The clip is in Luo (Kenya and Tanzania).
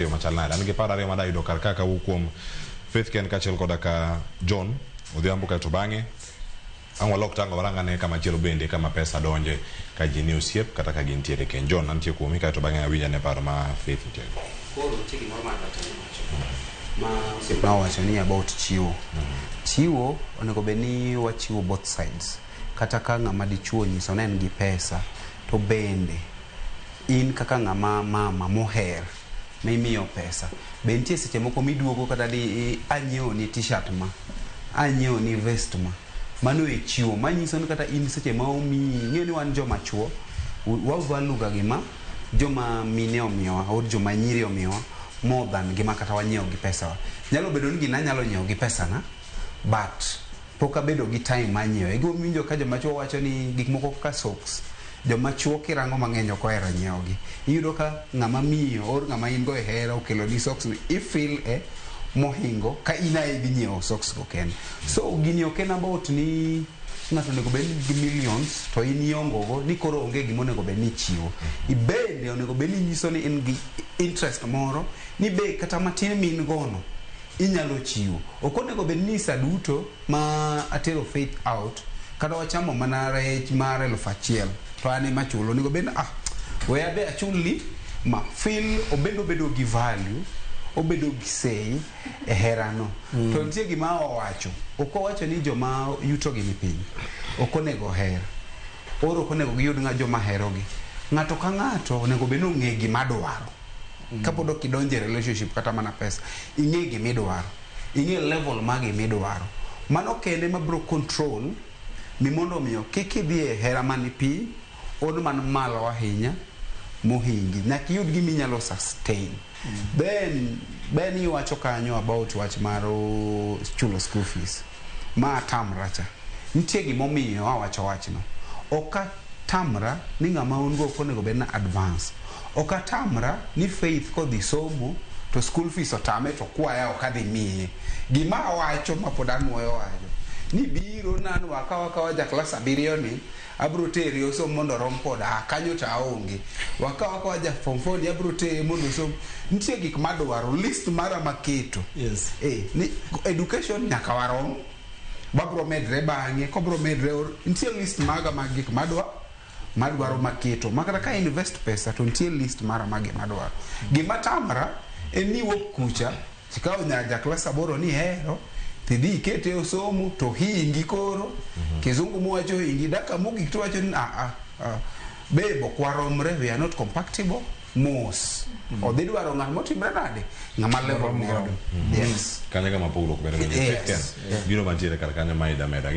Yo machal nade? An gi paro ariyo madayudo kar ka kawuok kuom Faith Ken kaachiel koda ka John Odhiambo kaeto bang'e ang' walok tango warang ane kama chielo bende kama pesa donje ka ji ni osiep kata ka gintiere keny. John antie kuomi kaeto bang'e awinj ane paro ma Faith nitie. Koro nitie gimoro ma adwa temo wacho ma osiepna owacho ni about chiwo. Chiwo onego bed ni wachiwo both sides. Kata ka ng'ama dichuo onyiso ni en gi pesa to bende in kaka ng'ama mama moher mimiyo pesa be nitie seche moko miduogo kata di anyiewo ni t-shirt ma anyiewo ni vest ma mano e chiwo manyiso ni kata in seche ma omiyi ing'eyo ni wan joma chuo wa value ga gima joma mine omiyowa or joma nyiri omiyowa more than gima kata wanyiewo gi pesawa nyalo bedo ni gina anyalo nyiewo gi pesana but Pok abedo gi time mar nyiewe. E gima iwinjo ka joma chuo wacho ni gik moko kaka socks, joma chuo kirango mang'eny ok ohero nyiewo gi. Iyudo ka ng'ama miyo or ng'ama in go e hera okelo ni socks ni, i feel e mohingo ka in ae idhi nyiewo socks go kendi. So gini ok en about ni ng'ato onego bed ni gi millions to in iongo go ni koro onge gima onego bed ni ichiwo. Ibende onego bed ni inyiso ni in gi interest moro ni be kata matin ma in go no inyalo chiwo. Ok onego bed ni sa duto ma atero Faith out kata wachamo mana rech mar 1000 to an ema achulo. Onego bed ni ah, we abe achulni ma feel obed obedo gi value, obedo gi say e herano. To nitie gima owacho, ok owacho ni joma yutogi ni piny ok onego oher or ok onego giyud ng'a joma herogi. Ng'ato ka ng'ato onego bed ni ong'e gima dwaro. Kapod ok idonjo e relationship kata mana pesa, ing'e gima idwaro. Ing'e level mar gima idwaro. Mano kende ma biro control mi mondo omiyo kik idhi e hera man piny or man malo ahinya mohingi. Nyaka iyud gima inyalo sustain. Then, Ben iwacho kanyo about wach mar chulo school fees. Ma atamra cha. Nitie gimomiyo awacho wachno. Ok atamra ni ng'ama un go ok onego bed na advance. Ok atamra ni Faith kodhi somo to school fees otame to kwaya ok adhi miye. Gima awacho ma pod anuoyo wacho ni biro na ni wakaw akawa ja klas abiriyo ni abro tere osom mondo orom koda ah, kanyo to aonge. Wakaw akawa ja form 4 ni abro tere mondo osom. Nitie gik madwaro list mara maketo. Eh, ni education nyaka warom. Wabro medre bang'e, kobro medre or nitie list maga mag gik madwa madwaro maketo ma kata ka invest pesa to nitie list mara mag gima adwaro. Gima tamra en ni iwuok kucha tikawo nya ja klas aboro ni ihero tidhi ikete osomo to hingi koro kizungu muwacho hingi dakika mogik tiwacho ni ah, ah, ah, babe ok waromre we are not compatible mos odhi dwaro ng'at motimre nade ng'ama level godo yes Kanyo kama pogruok bedo. Yes. Gino mantiere kar kanyo ma ida meda.